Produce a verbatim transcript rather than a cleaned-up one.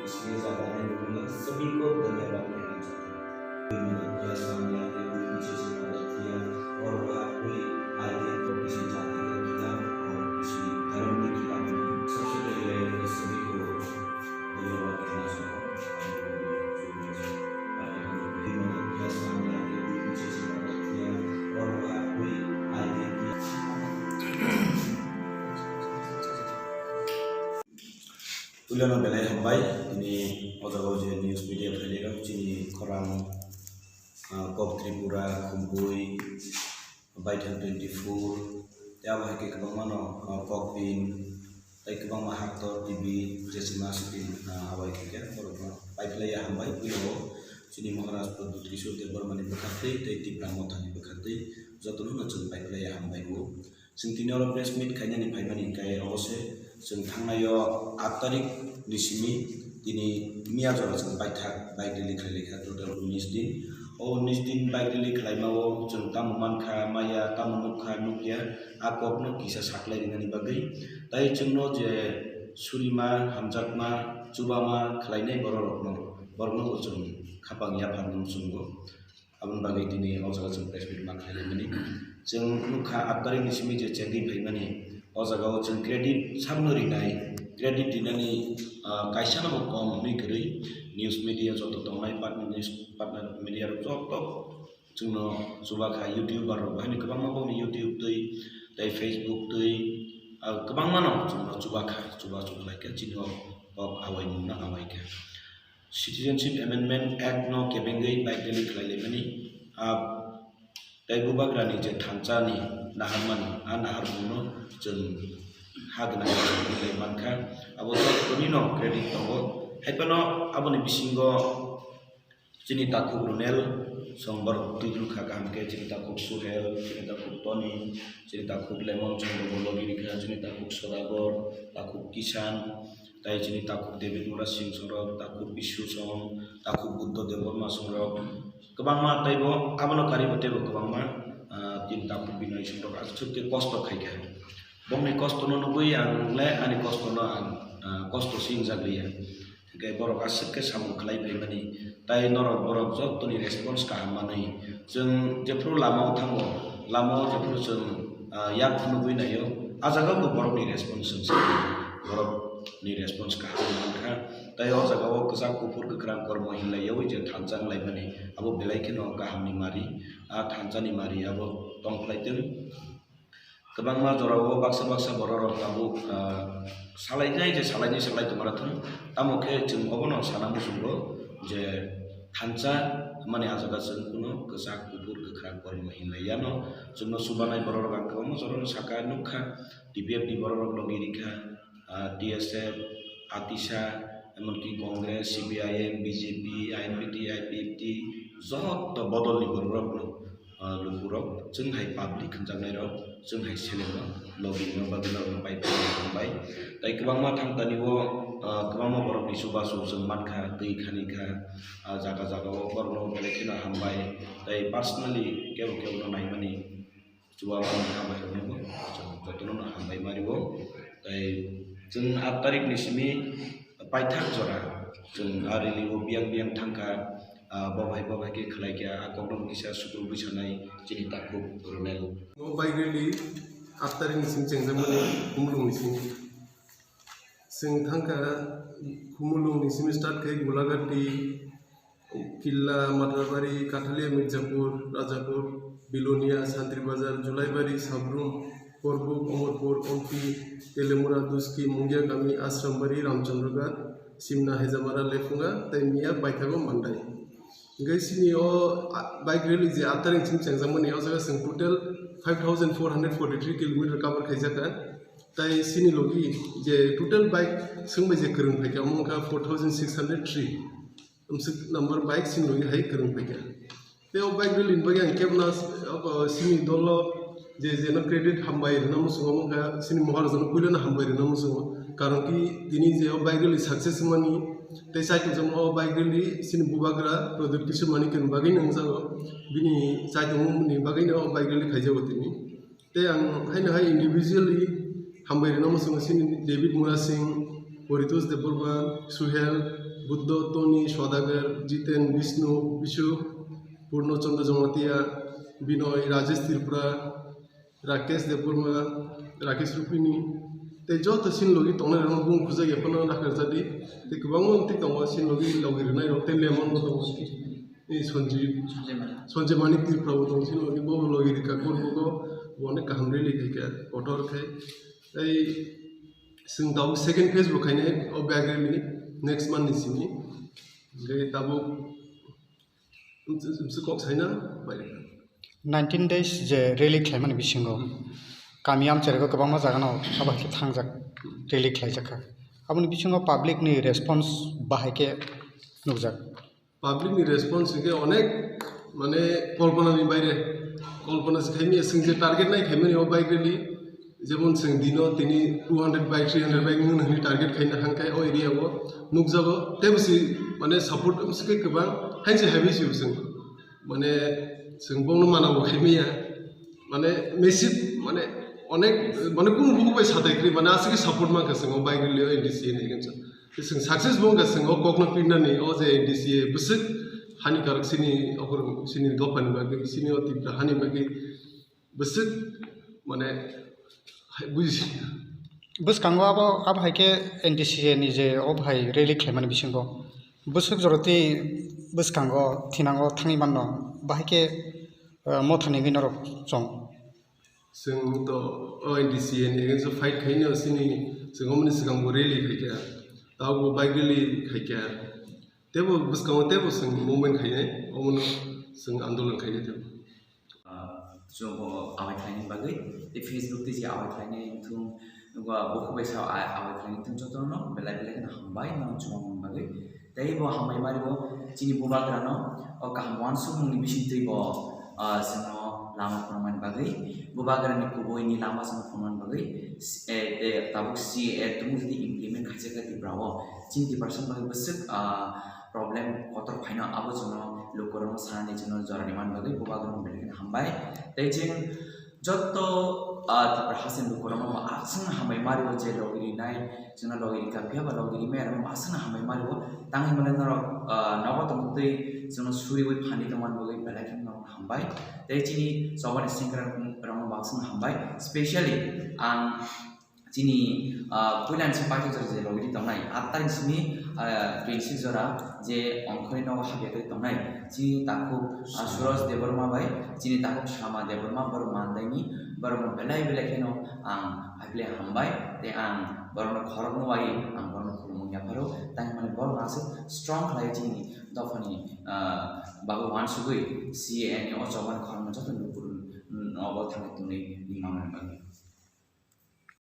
इसलिए ज्यादा नहीं बोलूंगा, सभी को धन्यवाद कहना चाहता हूँ। मदद किया, सामने आके कोई पीछे से मदद किया और वहाँ कोई आगे तो किसी जाति का खिलाफ और किसी धर्म के खिलाफ नहीं। सबसे पहले मैं सभी को धन्यवाद कहना चाहता हूँ। मदद किया, सामने आके कोई पीछे से मदद किया और वहाँ कोई आगे की Puilano belai hambai, tini o jaga o je news media phailai rok chini khorang, ah, Kok Tripura, Khumpui, Baithang twenty four, tei abo hai khe kwbangma no, ah, Kokpin, tei kwbangma Haktor T V, Jesima Sipin, ah, abo hai khe borok no paiphlai ya hambai. Puila o chini Maharaj Pradyut Kishore Debbarma ni bwkhaktwi tei Tipra Motha ni bwkhaktwi jotono no chwng paiphlai ya hambai o. Chwng tini oro press meet khainani phaimani hwnkhe obo se chwng thangnai o aat tarik ni simi tini miya jora chwng paithak bike rally khlai laikha total unis din. O unis din bike rally khlaima o chwng tamo mankha maya, tamo nukha nukya, a kokno kisa saklai rinani bagwi. Tai chwngno je surima, hamjakma, chubama khlainai bororokno, borokno bo chwng khapang yapharno muchungo. Aboni bagwi tini o jaga chwng press meet ma khlailaimani. Chwng nukha aat tarik ni simi je chengwi phaimani, o jaga o chwng credit sabno rinai, credit rinani, ah, kaisa no bo kom hwnwi kwrwi. News media joto tongnai partner news, partner media rok joto chwngno chubakha, YouTuber rok bo haino kwbangma bokni YouTube twi tei Facebook twi, ah, kwbangma no chwngno chubakha, chuba chuba laikha chini o kok awai mungno awai kha. Citizenship Amendment Act no kebengwi bike rally khlailaimani, ah, tei bubagrani je thansa ni naharmani, a naharmung no chwng ha gwnang mankha, abo joto ni no credit tongo. Haiphano aboni bisingo chini takhuk Ronel song borok twi rwkha kaham khe, chini takhuk Suhel, chini takhuk Tony, chini takhuk Lemon song bo logi rikha, chini takhuk Sodagar, takhuk Kishan, tai chini takhuk David Murasing songrok, takhuk Bishu song, takhuk Buddha Debbarma songrok, kwbangma teibo abono karwi bo teibo kwbangma, ah, chini takhuk Binoy songrok aswk khe kosto khaikha. Bongni kosto no nugwi ang le ani kosto no ang, ah, kosto si wngjak liya. Hwnkhe borok aswk khe samung khlai phaimani, tai norok borok jotoni response kaham manwi. Chwng jephru lamao thango, lamao jephru chwng, ah, yak phunugwi naio, a jagao bo borokni response chwng sakha, borokni response kaham mankha. Tai o jagao kwchak kuphur kwkhwrang kormo hinlaiyaui je thansa wnglaimani, abo belai kheno kahamni mari, a thansani mari abo tongphlai twng. Kwbangma jorao baksa baksa bororok tabuk, ah, salainai je salainai salai tongmani thung. Tamo khe chwng obono sana muchungo je thansa mani a jaga chwng kuno kwchak kuphur kwkhwrang kormo hinlai yano. Chwngno chubanai bororok ang kwbangma jorano saka nukha, T P F ni bororok logi rikha, ah, T S F, ATISA, emonki Congress, C P I M, B J P, I N P T, I P F T, joto bodolni bororokno, ah, lukurok, chwng hai public hwnjaknairok, chwng hai selengrok, lobbyno bagwi norokno pai phai bai. Tai kwbangma thangtani o, ah, kwbangma borokni chubachu chwng mankha, twi khani kha, ah, jaga jagao borokno belai kheno hambai. Tai personally kebo kebono naimani chuba mani hambai rokno bo chwng jotono no hambai mari o. Tai chwng aat tarik ni simi paithak jora chwng a rally o biyang biyang thangkha, ah, bo bai bo bai khe khlai kha, a kokno kisa sukrubwi sanai chini takhuk Ronel. O bike rally aat tarik ni simi chengjakmani Khumulwng ni simi. Chwng thangkha Khumulwng ni simi start khai Gulagati, Killa, Matrabari, Kathalia, Mirzapur, Rajapur, Bilonia, Santri Bazar, Julaibari, Sabrum, Korbuk, Omorpur, Ompi, Telemura, Duski, Mungiakami, Asrambari, Ramchandragarh, Simna, Hejamara, Lephunga, tei Miya, paithago Mandai. Hingke sini o, a, bike rally je aat tarik simi chengjakmani, o jaga chwng total five thousand four hundred forty three kilometer cover khaijakha. Tai sini logi je total bike swngbai je kwrwng phaikha, omo wngkha four thousand six hundred three. Amswk number bike sini logi hai kwrwng phaikha. Tei o bike rally ni bagwi ang kebna, o, sini dolo je, jeno credit hambai rwna muchungo, omo wngkha sini Maharajano puilano hambai rwna muchungo. Karon ki tini je o bike rally success wngmani tei chaitukjakma o bike rally sini bubagra Pradyut Kishore Manikya ni bagwi nangjago. Bini chaitokmani bagwino o bike rally khaijago tini. Tei ang haino hai individually hambai rwna muchungo sini David Murasing, Poritos Debbarma, Suhel, Buddho, Tony, Sodagar, Jiten, Bishnu, Bishu, Purno Chandra Jamatia, Binoy, Rajesh Tripura, Rakesh Debbarma, Rakesh Rupini, tei joto chini logi tongnai rokno bung khujak ya phano nakarjadi. Tei kwbangma tei tongo chini logi logi rwnai rok tei lemon bo tongo. Tei Sanjib, Sanjay Manik Tripura bo tongo chini logi, bo logi rika Kurbugo, bo onek kaham rally khaikha kotor khai. Tei chwng tabuk second phase bo khainai o bike rally next month ni simi. Hingke tabuk Msi kok saina bai. Nineteen days je rally khlaimani bisingo kami amchairego kwbangma jagano abo hai khe thangjak, rally khlaijakha. Aboni bisingo public ni response bahai khe nukjak. Public ni response hingke onek mane kolpona ni baire, kolpona se khaimya, chwng je target nai khaimani o bike rally. Jemon chwng dino tini two hundred bike, three hundred bike wngno hwnwi target khaina hangkhe o area o nukjago. Tei bwswi mane support bwswk khe kwbang, hainse hai bwswi chwng mane chwng bongno manabo khaimaya. Mane massive mane onek mane kunu buku bai satai kwrwi mane aswk khe support mankha chwng o bike rally o N D C A ni against o. Chwng success bo wngkha chwng o kokno pirnani o je N D C A bwswk hani karok chini okhor chini dophani bagwi chini o Tripura hani bagwi bwswk mane hai buji. Bwskango abo, abo hai khe N D C A ni je o bahai rally khlaimani bisingo bwswk joroti bwskango thinango thangwi manno, bahai khe, eh, mothani wngwi norok chong. Chwng to o N D C A ni against o fight khaino chini chwng omoni swkang bo rally khaikha, tabo bike rally khaikha, tebo bwskango tebo chwng movement khainai, omono chwng andolon khainai tebo. Ah, chwng bo awai khlaini bagwi, tei Facebook tei je awai khlaini thung, bo, bo khubai sa a-, awai khlaini thung jotono belai belai kheno hambai, no chwng bagwi. Tei bo hambai mari bo chini bubagrano o kaham uansukmungni bisingtwi bo, ah, chwngno lama phunukmani bagwi, bubagrani kubuini lama chwngno phunukmani bagwi, s-, eh, eh, tabuk C A A tumung jodi implement khaijak khe Tripura o, chini Tiprasa bagwi bwswk, ah, problem kotor phaino abo chwngno lukurokno sanani chwngno jorani man bagwi bubagrano belai kheno hambai. Tei chwng joto, ah, Tripura hasteni lukurokno bo aswkno hambai mari o je logi rinai, chwngno logi rikha phiya ba logi rimaya rokno bo aswkno hambai mari o. Tang hinmale norok, ah, nogo tongtwi chwngno suriwi phani tongmani bagwi belai kheno norokno hambai. Tei chini chobani sengkrak rokno bo aswkno hambai. Specially ang chini, ah, puilani simi paithak jora je logi ri tongnai, aat tarikh simi, ah, twenty six jora je ongkhorwi nogo habya twi tongnai. Chini takhuk, ah, Suraj Debbarma bai, chini takhuk Sama Debbarma, borok mandaini, borokno belai belai kheno ang haiphile hambai, tei ang borokno khorokno wai ang borokno khulumung yapharo, tei hinmani borok aswk strong khlai chini dophani, ah, bagwi uansugwi C A A ni o chobani khorokno joto lukurok, mm, nogo thangwi tongwi rimani bagwi.